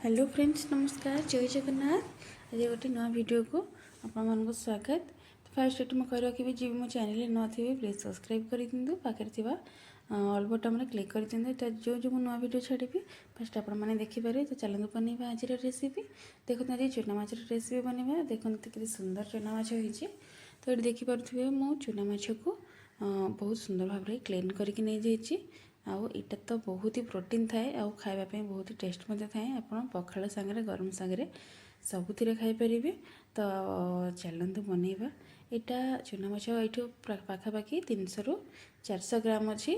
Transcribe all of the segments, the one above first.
Hello friends, ନମସ୍କାର, ଜୟ ଜଗନ୍ନାଥ। ଆଜି ଗୋଟେ ନୂଆ ଭିଡ଼ିଓକୁ ଆପଣମାନଙ୍କୁ ସ୍ୱାଗତ। ତ ଫାର୍ଷ୍ଟ ଏଠି ମୁଁ କହି ରଖିବି, ଯିଏ ବି ମୋ ଚ୍ୟାନେଲରେ ନୂଆ ଥିବେ, ପ୍ଲିଜ୍ ସବସ୍କ୍ରାଇବ୍ କରିଦିଅନ୍ତୁ, ପାଖରେ ଥିବା ଅଲ୍ ବଟନ୍ରେ କ୍ଲିକ୍ କରିଦିଅନ୍ତୁ। ତ ଯେଉଁ ଯେଉଁ ମୁଁ ନୂଆ ଭିଡ଼ିଓ ଛାଡ଼ିବି, ଫାର୍ଷ୍ଟ ଆପଣମାନେ ଦେଖିପାରିବେ। ତ ଚାଲନ୍ତୁ ବନେଇବା ଆଜିର ରେସିପି। ଦେଖନ୍ତୁ, ଆଜି ଚୁନା ମାଛର ରେସିପି ବନେଇବା। ଦେଖନ୍ତୁ, କେତେ ସୁନ୍ଦର ଚୁନା ମାଛ ହେଇଛି। ତ ଏଠି ଦେଖିପାରୁଥିବେ, ମୁଁ ଚୁନା ମାଛକୁ ବହୁତ ସୁନ୍ଦର ଭାବରେ କ୍ଲିନ୍ କରିକି ନେଇଯାଇଛି। ଆଉ ଏଇଟା ତ ବହୁତ ହି ପ୍ରୋଟିନ୍ ଥାଏ ଆଉ ଖାଇବା ପାଇଁ ବହୁତ ଟେଷ୍ଟ ମଧ୍ୟ ଥାଏ। ଆପଣ ପଖାଳ ସାଙ୍ଗରେ, ଗରମ ସାଙ୍ଗରେ ସବୁଥିରେ ଖାଇପାରିବେ। ତ ଚାଲନ୍ତୁ ବନେଇବା। ଏଇଟା ଚୁନା ମାଛ ଏଇଠୁ ପାଖାପାଖି 300ରୁ 400 ଗ୍ରାମ ଅଛି।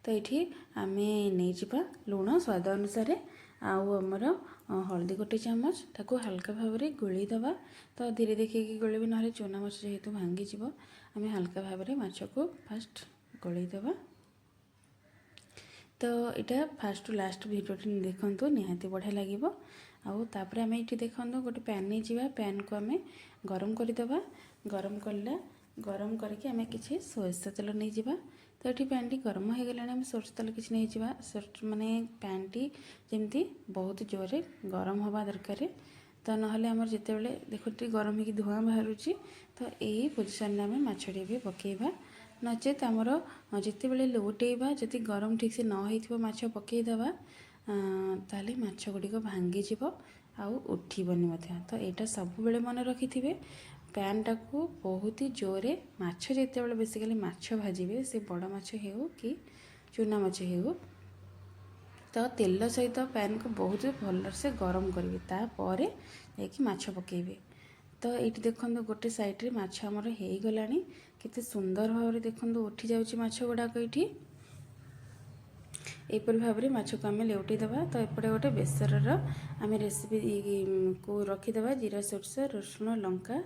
ତ ଏଇଠି ଆମେ ନେଇଯିବା ଲୁଣ ସ୍ୱାଦ ଅନୁସାରେ ଆଉ ଆମର ହଳଦୀ ଗୋଟେ ଚାମଚ। ତାକୁ ହାଲକା ଭାବରେ ଗୋଳେଇ ଦେବା। ତ ଧୀରେ ଦେଖିକି ଗୋଳେଇବେ, ନହେଲେ ଚୁନା ମାଛ ଯେହେତୁ ଭାଙ୍ଗିଯିବ। ଆମେ ହାଲକା ଭାବରେ ମାଛକୁ ଫାଷ୍ଟ ଗୋଳେଇ ଦେବା। ତ ଏଇଟା ଫାଷ୍ଟ ଟୁ ଲାଷ୍ଟ ଭିଡ଼ିଓଟି ଦେଖନ୍ତୁ, ନିହାତି ବଢ଼ିଆ ଲାଗିବ। ଆଉ ତାପରେ ଆମେ ଏଇଠି ଦେଖନ୍ତୁ, ଗୋଟେ ପ୍ୟାନ୍ ନେଇଯିବା। ପ୍ୟାନ୍କୁ ଆମେ ଗରମ କରିଦେବା। ଗରମ କରିକି ଆମେ କିଛି ସୋରିଷ ତେଲ ନେଇଯିବା। ତ ଏଠି ପ୍ୟାନ୍ଟି ଗରମ ହୋଇଗଲାଣି, ଆମେ ସୋରିଷ ତେଲ କିଛି ନେଇଯିବା। ମାନେ ପ୍ୟାନ୍ଟି ଯେମିତି ବହୁତ ଜୋରରେ ଗରମ ହେବା ଦରକାର। ତ ନହେଲେ ଆମର ଯେତେବେଳେ ଦେଖନ୍ତୁ, ଟିକେ ଗରମ ହେଇକି ଧୂଆଁ ବାହାରୁଛି, ତ ଏଇ ପୋଜିସନ୍ରେ ଆମେ ମାଛଟି ଏବେ ପକାଇବା। ନଚେତ୍ ଆମର ଯେତେବେଳେ ଲେଉଟେଇବା, ଯଦି ଗରମ ଠିକ୍ସେ ନ ହେଇଥିବ, ମାଛ ପକାଇଦେବା, ତାହେଲେ ମାଛ ଗୁଡ଼ିକ ଭାଙ୍ଗିଯିବ ଆଉ ଉଠିବନି ମଧ୍ୟ। ତ ଏଇଟା ସବୁବେଳେ ମନେ ରଖିଥିବେ, ପ୍ୟାନ୍ଟାକୁ ବହୁତ ହି ଜୋରରେ ମାଛ ଯେତେବେଳେ ବେସିକାଲି ମାଛ ଭାଜିବେ, ସେ ବଡ଼ ମାଛ ହେଉ କି ଚୁନା ମାଛ ହେଉ, ତ ତେଲ ସହିତ ପ୍ୟାନ୍କୁ ବହୁତ ଭଲସେ ଗରମ କରିବେ, ତାପରେ ଯାଇକି ମାଛ ପକାଇବେ। ତ ଏଇଠି ଦେଖନ୍ତୁ, ଗୋଟେ ସାଇଡ଼୍ରେ ମାଛ ଆମର ହେଇଗଲାଣି। କେତେ ସୁନ୍ଦର ଭାବରେ ଦେଖନ୍ତୁ, ଉଠି ଯାଉଛି ମାଛ ଗୁଡ଼ାକ ଏଇଠି। ଏହିପରି ଭାବରେ ମାଛକୁ ଆମେ ଲେଉଟେଇ ଦେବା। ତ ଏପଟେ ଗୋଟେ ବେସରର ଆମେ ରେସିପିକୁ ରଖିଦେବା। ଜିରା, ସୋରିଷ, ରସୁଣ, ଲଙ୍କା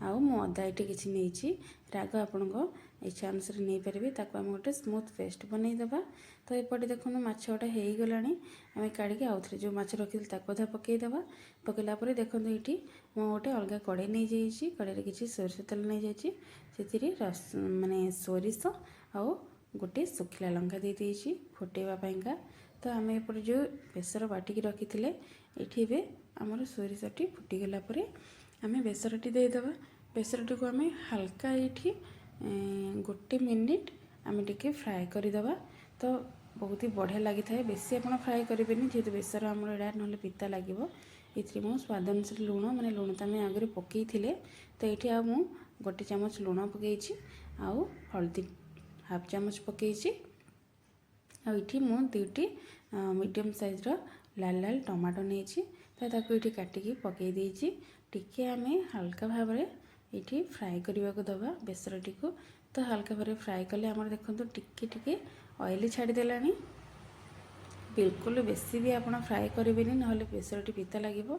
ଆଉ ମୁଁ ଅଦା ଏଠି କିଛି ନେଇଛି। ରାଗ ଆପଣଙ୍କ ଇଚ୍ଛା ଅନୁସାରେ ନେଇପାରିବେ। ତାକୁ ଆମେ ଗୋଟେ ସ୍ମୁଥ୍ ପେଷ୍ଟ ବନେଇଦେବା। ତ ଏପଟେ ଦେଖନ୍ତୁ, ମାଛ ଗୋଟେ ହେଇଗଲାଣି। ଆମେ କାଢ଼ିକି ଆଉଥରେ ଯେଉଁ ମାଛ ରଖିଥିଲେ, ତାକୁ ଅଧା ପକାଇଦେବା। ପକାଇଲା ପରେ ଦେଖନ୍ତୁ, ଏଇଠି ମୁଁ ଗୋଟେ ଅଲଗା କଡ଼େଇ ନେଇଯାଇଛି। କଡ଼େଇରେ କିଛି ସୋରିଷ ତେଲ ନେଇଯାଇଛି। ସେଥିରେ ମାନେ ସୋରିଷ ଆଉ ଗୋଟେ ଶୁଖିଲା ଲଙ୍କା ଦେଇଦେଇଛି ଫୁଟେଇବା ପାଇଁକା। ତ ଆମେ ଏପଟେ ଯେଉଁ ବେସର ବାଟିକି ରଖିଥିଲେ, ଏଠି ଏବେ ଆମର ସୋରିଷଟି ଫୁଟିଗଲା ପରେ ଆମେ ବେସରଟି ଦେଇଦେବା। ବେସରଟିକୁ ଆମେ ହାଲକା ଏଇଠି ଗୋଟେ ମିନିଟ୍ ଆମେ ଟିକେ ଫ୍ରାଏ କରିଦେବା। ତ ବହୁତ ହି ବଢ଼ିଆ ଲାଗିଥାଏ। ବେଶୀ ଆପଣ ଫ୍ରାଏ କରିବେନି, ଯେହେତୁ ବେସର ଆମର ଏଇଟା, ନହେଲେ ପିତା ଲାଗିବ। ଏଥିରେ ମୁଁ ସ୍ୱାଦ ଅନୁସାରେ ଲୁଣ, ମାନେ ଲୁଣ ତ ଆମେ ଆଗରୁ ପକାଇଥିଲେ, ତ ଏଇଠି ଆଉ ମୁଁ ଗୋଟେ ଚାମଚ ଲୁଣ ପକାଇଛି ଆଉ ହଳଦୀ ହାଫ୍ ଚାମଚ ପକାଇଛି। ଆଉ ଏଇଠି ମୁଁ ଦୁଇଟି ମିଡ଼ିୟମ୍ ସାଇଜ୍ର ଲାଲ ଲାଲ ଟମାଟୋ ନେଇଛି, ତ ତାକୁ ଏଇଠି କାଟିକି ପକାଇ ଦେଇଛି। ଟିକେ ଆମେ ହାଲକା ଭାବରେ ଏଇଠି ଫ୍ରାଏ କରିବାକୁ ଦେବା ବେସରଟିକୁ। ତ ହାଲକା ଭାବରେ ଫ୍ରାଏ କଲେ ଆମର ଦେଖନ୍ତୁ, ଟିକେ ଟିକେ ଅଏଲି ଛାଡ଼ିଦେଲାଣି। ବିଲକୁଲ ବେଶୀ ବି ଆପଣ ଫ୍ରାଏ କରିବେନି, ନହେଲେ ବେସରଟି ପିତା ଲାଗିବ।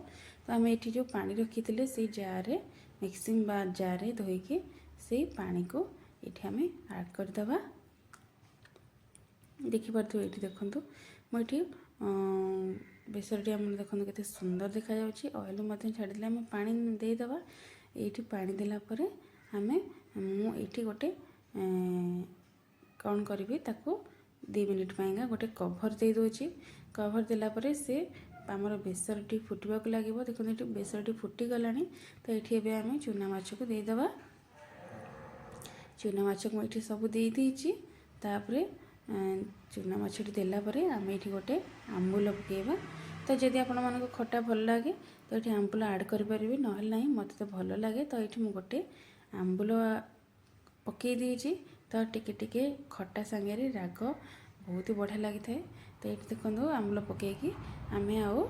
ତ ଆମେ ଏଇଠି ଯେଉଁ ପାଣି ରଖିଥିଲେ, ସେଇ ଜାର୍ରେ, ମିକ୍ସିଂ ବା ଜାର୍ରେ ଧୋଇକି ସେଇ ପାଣିକୁ ଏଇଠି ଆମେ ଆଡ଼୍ କରିଦେବା। ଦେଖିପାରୁଥିବେ, ଏଇଠି ଦେଖନ୍ତୁ, ମୁଁ ଏଇଠି ବେସରଟି ଆମର ଦେଖନ୍ତୁ, କେତେ ସୁନ୍ଦର ଦେଖାଯାଉଛି। ଅଏଲ୍ ମଧ୍ୟ ଛାଡ଼ିଦେଲେ। ଆମେ ପାଣି ଦେଇଦେବା। ଏଇଠି ପାଣି ଦେଲା ପରେ ମୁଁ ଏଇଠି ଗୋଟେ କ'ଣ କରିବି, ତାକୁ 2 ମିନିଟ୍ ପାଇଁକା ଗୋଟେ କଭର୍ ଦେଇଦେଉଛି। କଭର୍ ଦେଲା ପରେ ସେ ଆମର ବେସରଟି ଫୁଟିବାକୁ ଲାଗିବ। ଦେଖନ୍ତୁ, ଏଠି ବେସରଟି ଫୁଟିଗଲାଣି। ତ ଏଇଠି ଏବେ ଆମେ ଚୁନା ମାଛକୁ ଦେଇଦେବା। ଚୁନା ମାଛକୁ ମୁଁ ଏଇଠି ସବୁ ଦେଇଦେଇଛି। ତାପରେ ଚୁନା ମାଛଟି ଦେଲା ପରେ ଆମେ ଏଇଠି ଗୋଟେ ଆମ୍ବୁଲ ପକାଇବା। ତ ଯଦି ଆପଣମାନଙ୍କୁ ଖଟା ଭଲ ଲାଗେ, ତ ଏଇଠି ଆମ୍ବୁଲ ଆଡ଼୍ କରିପାରିବେ, ନହେଲେ ନାହିଁ। ମୋତେ ତ ଭଲ ଲାଗେ, ତ ଏଇଠି ମୁଁ ଗୋଟେ ଆମ୍ବୁଲ ପକାଇ ଦେଇଛି। ତ ଟିକେ ଟିକେ ଖଟା ସାଙ୍ଗରେ ରାଗ ବହୁତ ବଢ଼ିଆ ଲାଗିଥାଏ। ତ ଏଇଠି ଦେଖନ୍ତୁ, ଆମ୍ବୁଲ ପକାଇକି ଆମେ ଆଉ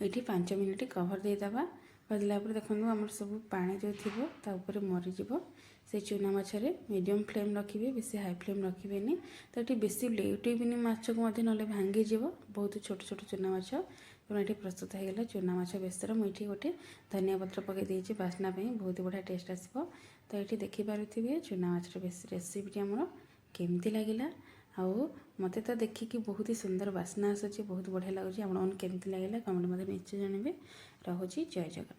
ଏଇଠି 5 ମିନିଟ୍ କଭର୍ ଦେଇଦେବା। ଦେଲା ପରେ ଦେଖନ୍ତୁ, ଆମର ସବୁ ପାଣି ଯେଉଁ ଥିବ, ତା ଉପରେ ମରିଯିବ ସେଇ ଚୁନା ମାଛରେ। ମିଡ଼ିୟମ୍ ଫ୍ଲେମ୍ ରଖିବେ, ବେଶୀ ହାଇ ଫ୍ଲେମ୍ ରଖିବେନି। ତ ଏଠି ବେଶୀ ଲେଉଟେଇବେନି ମାଛକୁ ମଧ୍ୟ, ନହେଲେ ଭାଙ୍ଗିଯିବ। ବହୁତ ଛୋଟ ଛୋଟ ଚୁନା ମାଛ। ତେଣୁ ଏଠି ପ୍ରସ୍ତୁତ ହେଇଗଲା ଚୁନା ମାଛ ବେସର। ମୁଁ ଏଠି ଗୋଟେ ଧନିଆ ପତ୍ର ପକାଇ ଦେଇଛି ବାସ୍ନା ପାଇଁ, ବହୁତ ବଢ଼ିଆ ଟେଷ୍ଟ ଆସିବ। ତ ଏଠି ଦେଖିପାରୁଥିବେ, ଚୁନା ମାଛର ବେଶୀ ରେସିପିଟି ଆମର କେମିତି ଲାଗିଲା। ଆଉ ମୋତେ ତ ଦେଖିକି ବହୁତ ହି ସୁନ୍ଦର ବାସ୍ନା ଆସୁଛି, ବହୁତ ବଢ଼ିଆ ଲାଗୁଛି। ଆପଣମାନଙ୍କୁ କେମିତି ଲାଗିଲା, କମେଣ୍ଟ ମଧ୍ୟ ନିଶ୍ଚୟ ଜଣାଇବେ। ରହୁଛି, ଜୟ ଜଗନ୍ନାଥ।